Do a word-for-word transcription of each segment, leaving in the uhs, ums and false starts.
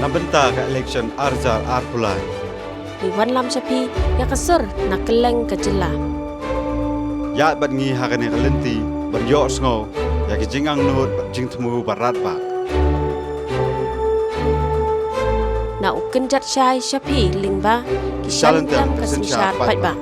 na bynta ka election ar hajar arphew lai. Ngi wanlam sha phi ïa ka sur na kylleng ka jylla. Ïaid bad ngi ha kane ka lynti ban ïohsngew ïa ki jingangnud bad jingthmu ba radbah. Na u kynjat shai sha phi lyngba ki shalynter ka synshar paidbah.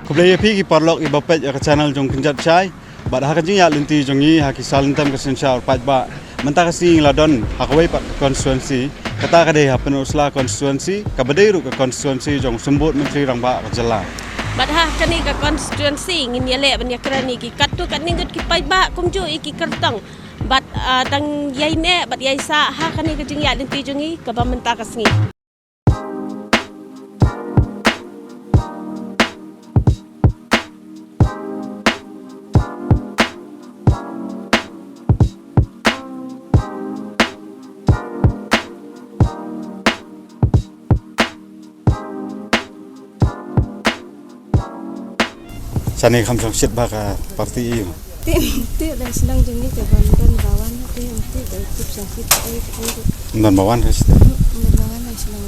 Khublei ïa phi ki paralok kiba peit ïa ka channel jong Kynjat Shai. Bad ha ka jingïaid lynti jong ngi ha ki shalynter ka synshar paidbah, mynta ka sngi ngi la don ha kawei pat ka constituency. Kata ka dei ha Pynursla constituency, kaba dei ruh ka constituency jong u Symbud Myntri Rangbah ka jylla. Bad ha kane ka constituency ngin ïaleh ban ïakren ïa ki katto katne ngut ki paidbah kumjuh ïa ki kyrtong. Bad, ah, dang ïai neh bad ïai sah ha kane ka jingïaid lynti jong ngi kaba mynta ka sngi. Shane kham shongshit bha ka party ïa u. Tip, tip da shnong jong ngi te ban don ba wan te tip da tip shongshit ka ei ka ei. Don ba wan ka shit. Don ba wan da shnong.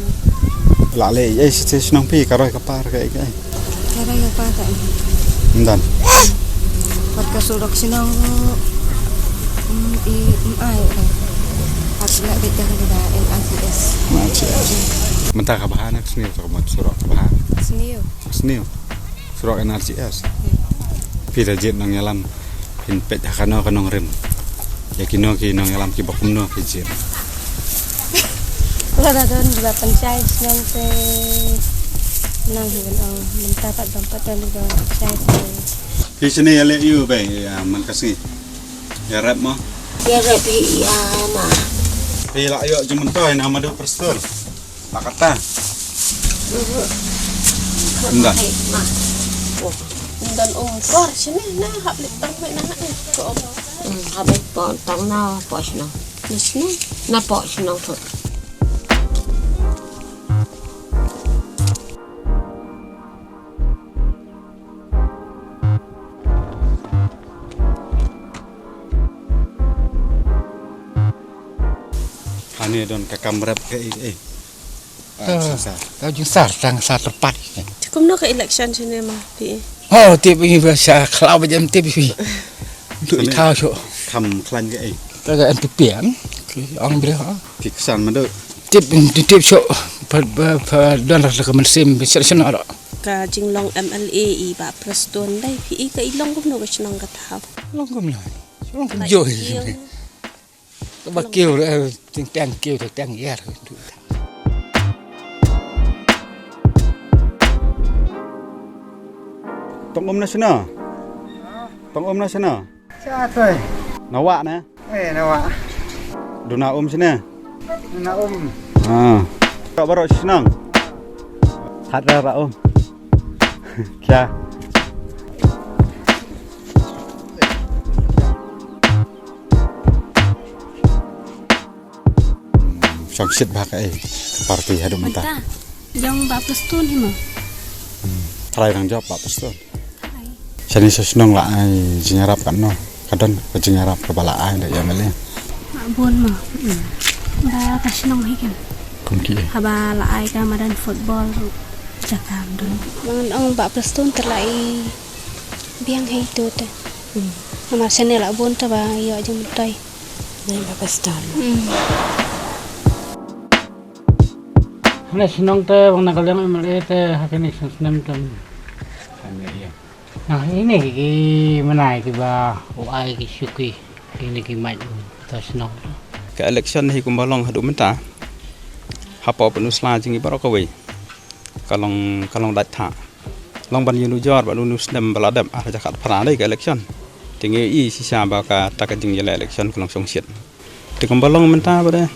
La le ei shit shnong phi ka roi ka par ka ei ka ei. Ka roi ka par ka ei. Don. Pat ka surok shnong. Mm, i, mm, ai. Pat la bit da ka da N R C S. N R C S. Mynta ka bha na ka sniew ka mut surok ka bha. Sniew. Sniew. Surok N R C S. Phi da jied nongïalam, phin peit ha kano ka nongrim. Ïa kino ki nongïalam kiba kumno phi jied. Lada don ba pynshai shnong te nang hi ban ong mynta pat bym pat don ba pynshai shnong. Phi shane ïaleh ïa u bei, ïa man ka sngi. Ïarap mo. Ïarap ïa ma. Phi la ïoh jingmyntoi na madu Prestone. Ba kata. Nda. Ndan um por sini na hap lip tang me na eh ko. Hmm, hap lip por tang na por sini. Na sini na por sini tu. Hani don ka kam rep ka ei ei. Ah, ta, jingsar. Ta jingsar tang sar tyrpad. Te kumno ka election shane ma phi? Oh, tip i ba sha khlaw ba jem tip i. Tu i khaw shu. Kam klan ka ei. Ta ka N P P an. Ki ong bri ha. Ki ksan ma do. Tip, tip, tip shu. Pa, pa, pa don ra ka mynsiem bi sha sha na ra. Ka jinglong M L A i Bah Prestone dei phi i ka i long kumno ka shnong ka thaw. Long kumno. Long kumno. Ba kiew, eh, ting tang kiew, ting tang ïar. Tong um na shano? Tong um na shano? Sha toi. Na wah na? Eh, na wah. Duna um shano? Duna um. Ah. Baroh baroh shnong. Hat ra ra um. Kya? Shongshit bha ka ei ka party haduh mynta. Mynta jong Bah Prestone hi mo. Hmm. Trai dang jop Bah Prestone. Trai. Shane sha shnong la ai jingïarap katno? Ka don ka jingïarap kaba la ai da ïa M L A? Bun mo. Hmm. Ba ka shnong hi ken. Kum ki. Haba la ai ka madan football ruh jaka don. Ngan ong Bah Prestone te la i biang hi tu te. Hmm. Namar shane la bun te ba ïoh jingmyntoi. Nai ba ka star. Hmm. Hane shnong te bang na ka liang M L A te ha kane snem snem tem. Hane ïa. Nah, ine ki, ki menai kiba u ai ki shuki. Ine ki mait u ta shnong. Ka election hi kumba long haduh mynta. Hapoh Pynursla jong ngi baroh kawei. Ka long, ka long dait thah. Long ban ïa u jor bad u snem ba la dep ar hajar khatphra dei ka election. Te ngi i shisha ba kata ka jingïaleh election ka long shongshit. Te kumba long mynta ba dei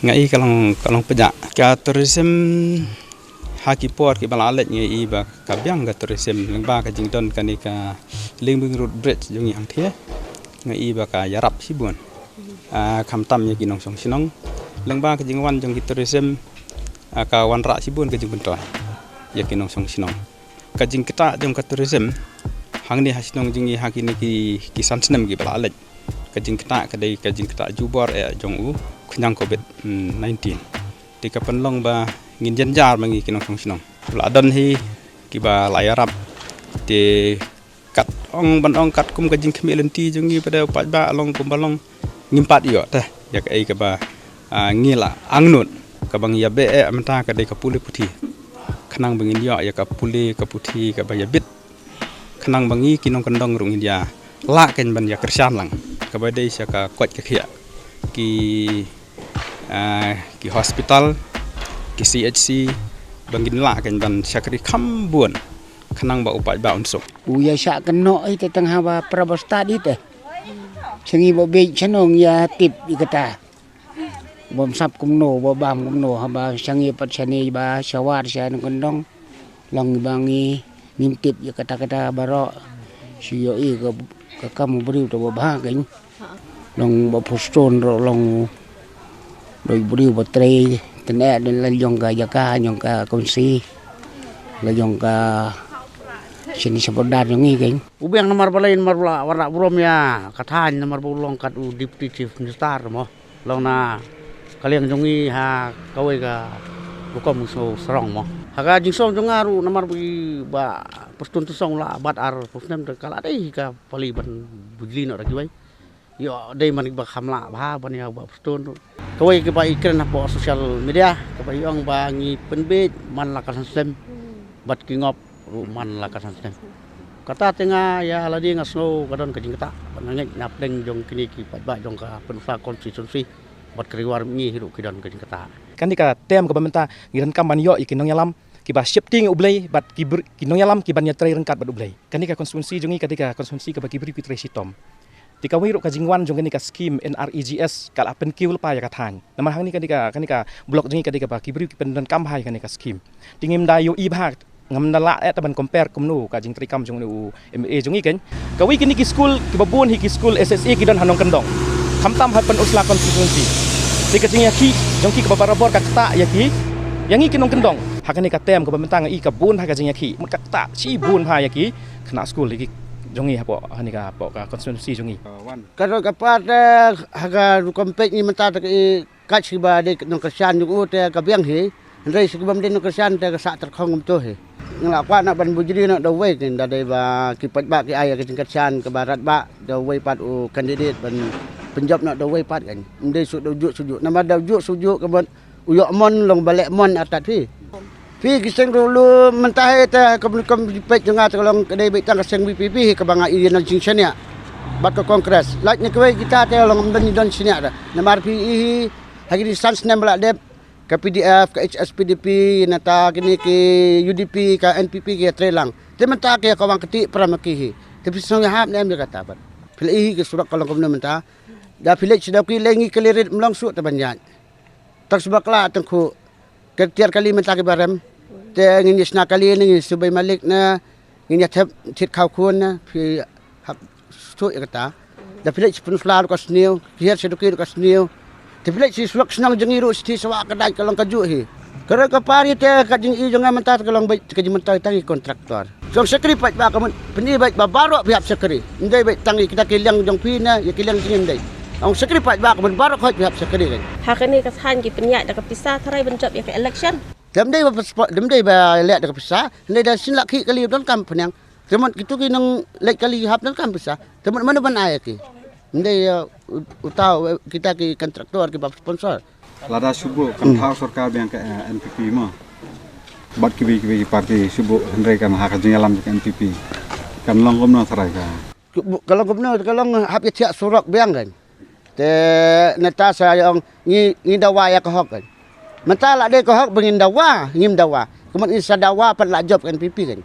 nga i ka long, ka long pynjah. Ka tourism ha ki por kiba la leit nga i ba ka biang ka tourism lyngba ka jingdon kane ka Lyngbyng Road Bridge jong ngi hangthie. Nga i ba ka ïarap shibun. Ah, khamtam ïa ki nongshong shnong. Lyngba ka jingwan jong ki tourism, ah, ka wanrah shibun ka jingpyntrei ïa ki nongshong shnong. Ka jingktah jong ka tourism hangne ha shnong jong ngi ha kine ki, ki san snem kiba la leit. Ka jingktah ka dei ka jingktah jubor eh jong u khñiang covid nineteen. Te ka pynlong ba ngin jynjar ma ngi ki nongshong shnong. La don hi kiba la ïarap. Te kat ong ban ong katkum ka jingkhmih lynti jong ngi ba dei u paidbah long kumba long, ngim pat ïoh te ïa kaei kaba, ah, ngi la angnud. Kaba ngi ïa beh eh mynta ka dei ka pule puthi. Khnang ba ngin ïoh ïa ka pule ka puthi kaba ïa bit. Khnang ba ngi ki nongkyndong ruh ngin ïa lah kein ban ïa kyrshan lang. Kaba dei sha ka koit ka khiah. Ki, ah, ki hospital, ki C H C, ba ngin lah kein ban shakri kham bun. Khnang ba u paidbah un suk. U ïa shah kynnoh ïa te tang haba para ba stad ïa te. Sha ngi ba beit sha nong ïa tip ïa kata. Bym sap kumno, ba bam kumno, haba sha ngi pat sha ngi ba sha war sha nongkyndong. Long ba ngi ngim tip ïa kata kata baroh. Shu ïohi ka, ka kam u briew te ba bha kein. Long ba pustun ruh long doi briew ba trei, tyneh dei la jong ka jaka, jong ka kongsi, la jong ka sini sepadan jong ngi kein. U biang namar balei, namar ba la wanrah burom ïa ka thaiñ, namar ba u long kat u Deputy Chief Minister mo. Long na ka liang jong ngi ha kawei ka rukom u shnong sarong mo. Ha ka jingsngew jong nga ruh namar ba pustun tu song la bat ar phew snem te ka la dei ka pali ban bujli noh da kiwei. Ïoh dei man ba kham lah bha ban ïa ba pustun ruh. Kawei kiba i kren hapoh social media kaba i ong ba ngi pynbeit man la ka san snem. Bad ki ngop ruh man la ka san snem. Kata te nga ïa lade nga sngew ka don ka jingktah bad nga ngeit na pdeng jong kine ki paidbah jong ka Pynursla constituency bad ka Ri War Mihngi hi ruh ki don ka jingktah. Kane ka term kaba mynta ngi donkam ban ïoh ïa ki nongïalam kiba sheptieng ïa U Blei bad ki br-, ki nongïalam kiban ïatrei ryngkat bad U Blei. Kane ka constituency jong ngi ka dei ka constituency kaba ki briew ki trei shitom. Te kawei ruh ka jingwan jong kane ka skim N R E G S ka la pynkiew lypa ïa ka thaiñ. Namar hangne kane ka, kane ka block jong ngi ka dei kaba ki briew ki pyndonkam bha ïa kane ka skim. Te ngim da ïohi bha, ngam da lah eh te ban compare kumno ka jingtreikam jong une u M L A jong ngi kein. Kawei kine ki skul kiba bun hi ki skul S S A ki don ha nongkyndong. Khamtam ha Pynursla constituency. Te ka jingïakhih jong ki kaba barabor ka ktah ïa ki, ïa ngi ki nongkyndong. Ha kane ka term kaba mynta nga i ka bun ha ka jingïakhih. Mut ka ktah shibun ha ïa ki khynnah skul ïa ki jong ngi hapoh, ha ne ka, hapoh ka constituency jong ngi. Ka roi ka par te ha ka rukom peit ngi mynta te ka i kat shi ba dei nongkyrshan jong u te ka biang hi. Hynrei shi ki bym dei nongkyrshan te ka sah tyrkhong kumto hi. Nga la kwah na ban bujri na da uwei te da dei ba ki paidbah ki ai ka jingkyrshan kaba radbah da uwei pat u candidate ban pynjop na da uwei pat kan. Ym dei shu da u juh shu juh. Namar da u juh shu juh ka ban u ïoh mon long ba leh mon artat phi. Phi ki seng ruh lu mynta hi te ka bun kam peit jong nga te ka long ka dei beit tang ka seng V P P hi kaba nga i na jingshaniah. Bad ka Congress. Lait na kawei kita te long ym don i don shaniah da. Namar phi i hi ha kini san snem ba la dep ka P D F, ka H S P D P, nata kini ki U D P, ka N P P ki ïatrei lang. Te mynta ki ka wang kti para ma ki hi. Te phi sngewhap ne em ïa kata bad. Phi la i hi ki surok ka long kumno mynta. Da phi leit sha da ki lei ngi ka lei rit mlong suk te ban ïaid. Tang shu bakla tang khu. Ka tiar kali mynta ki barem. Te ngin ïa shna kali ne ngin shu bei malik ne ngin ïa thep thied khaw khun ne phi hap shu ïa kata. Da phi leit sha Pynursla ruh ka sniew, ki hiar sha Duki ruh ka sniew. Te phi leit sha suak shnong jong ngi ruh sha Sawah ka dait ka long kajuh hi. Ka roi ka par ïa te ka jingïohi jong nga mynta te ka long beit ka jingmynta tang ïa ki kontraktor. Jong shakri paidbah ka mut pyni beit ba baroh phi hap shakri. Ym dei beit tang ïa kita ki liang jong phi ne ïa ki liang jong ngi ym dei. Ong shakri paidbah ka mut baroh khoit phi hap shakri kan. Ha kane ka thaiñ ki pynïaid da ka pisa tharai ban jop ïa ka election. Te ym dei ba passport, te ym dei ba leh da ka pisa, ym dei da shin lak khih kali donkam pynïang. Te mut kito ki nongleit kali hap donkam pisa. Te mut mano ban ai ïa ki. Ym dei, eh, u-, uta, eh, kita ki kontraktor kiba sponsor. Lada shu buh kan thaw sorkar biang ka, eh, N P P mo. Bad kiwei kiwei ki parti shu buh hynrei kan ha ka jingïalam ka N P P. Kan long kumno tharai ka. Ka long kumno, ka long hap ïa thiah surok biang kan. Te neta sa ïa ong ngi, ngi dawa ïa ka hok kan. Mynta la dei ka hok ba ngin dawa, ngim dawa. Ka mut ngi sa dawa pat la jop ka N P P kan.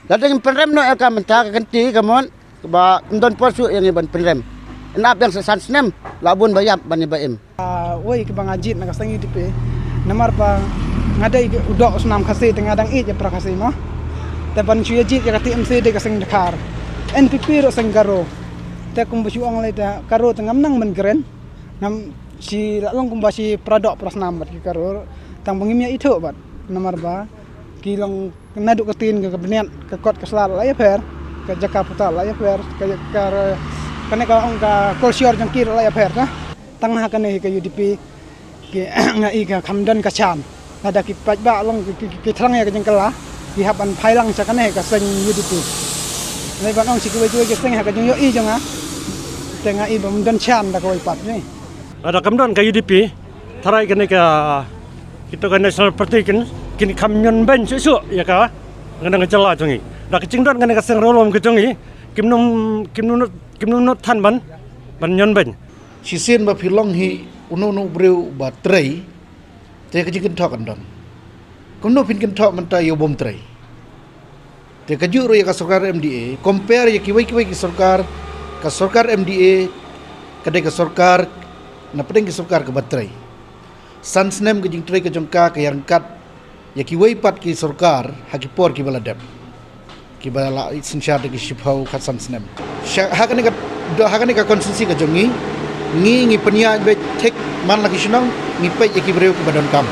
Lada ngim pynrem noh ïa ka mynta ka kynti ka mut ba ym don por shuh ïa ngi ban pynrem. Ynda biang sa san snem la bun ba ïap ban ïa ba im. Ah, wei kiba nga jied na ka seng U D P. Namar ba nga dei u doh u snam Khasi te nga dang ïeit ïa para Khasi mo. Te ban shu ïa jied ïa ka T M C dei ka seng Dkhar. N P P ruh seng Garo. Te kumba shu ong lei te Garo te ngam nang ban kren. Ngam Shi la long kumba shi pradok prasnam bad ki karor. Tang ba ngim ïa ithuh bad namar ba ki long naduh ka tin ka bniat ka kot ka sla la ïapher, ka jaka puta la ïapher, ka ka kane ka ong ka kolsior jong ki la ïapher na. Tang ha kane ka U D P ki nga i ka kham don ka chan. Lada ki paidbah long ki, ki, ki thrang ïa ka jingkylla, ki hap ban phai lang sha kane ka seng U D P. Nai ban ong shi kiwei kiwei ki seng ha ka jingïohi jong nga. Te nga i bym don chan da kawei pat ni. Lada kam don ka U D P, tharai kane ka kita ka National Party kin kin kham ñion beiñ shuh shuh ïa ka ngan ka jylla jong i. Da ka jingdon kane ka seng rolom ka jong i, kim num kim num kim num than ban ban ñion beiñ. Shisien ba phi long hi uno uno briew ba trei, te ka jingkynthoh kan don. Kumno phin kynthoh mynta ïa u bym trei? Te ka juh ruh ïa ka sorkar M D A, compare ïa kiwei kiwei ki sorkar, ka sorkar M D A ka dei ka sorkar na pdeng ki sorkar kaba trei. San snem ka jingtrei ka jong ka ka ïa ryngkat ïa kiwei pat ki sorkar ha ki por kiba la dep, kiba la synshar da ki shiphew khatsan snem. Sha ha kane ka, ha kane ka constituency ka jong ngi, ngi ngi pynïaid beit thik man la ki shnong, ngi peit ïa ki briew kiba donkam.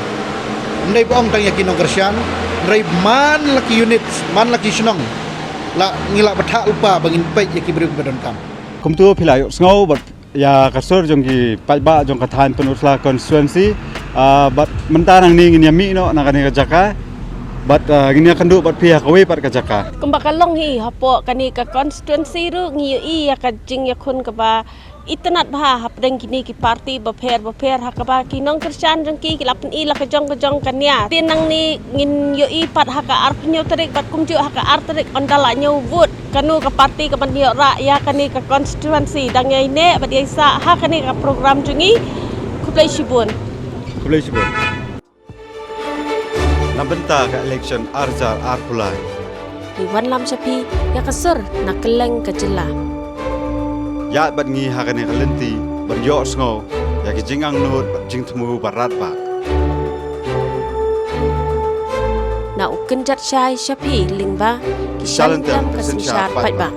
Ym dei ba ong tang ïa ki nongkyrshan, hynrei man la ki unit, man la ki shnong, la ngi la bthah lypa ba ngin peit ïa ki briew kiba donkam. Kumta phi la ïohsngew bad ïa ka sur jong ki paidbah jong ka thaiñ Pynursla constituency, ah, bad mynta nangne ngin ïa mih noh na kane ka jaka bad, ah, ngin ïa kynduh bad phi ha kawei pat ka jaka. Kumba ka long hi hapoh kane ka constituency ruh ngi ïohi ïa ka jingïakhun kaba itynnad bha hapdeng kine ki party bapher bapher ha kaba ki nongkyrshan jong ki ki la pyni la ka jong ka jong ka nia. Te nangne ngin ïohi pat ha ka arphew tarik bad kumjuh ha ka ar tarik ynda la ñiew vote. Kano ka party kaban ïoh rah ïa kane ka constituency. Dang ïai neh bad ïai sah ha kane ka program jong ngi. Khublei shibun. Khublei shibun. Na bynta ka election ar hajar arphew lai, ngi wanlam sha phi ïa ka sur na kylleng ka jylla. Ïaid bad ngi ha kane ka lynti ban ïohsngew ïa ki jingangnud bad jingthmu ba radbah. Na u kynjat shai sha phi lyngba ki sha lyntem ka synshar paidbah.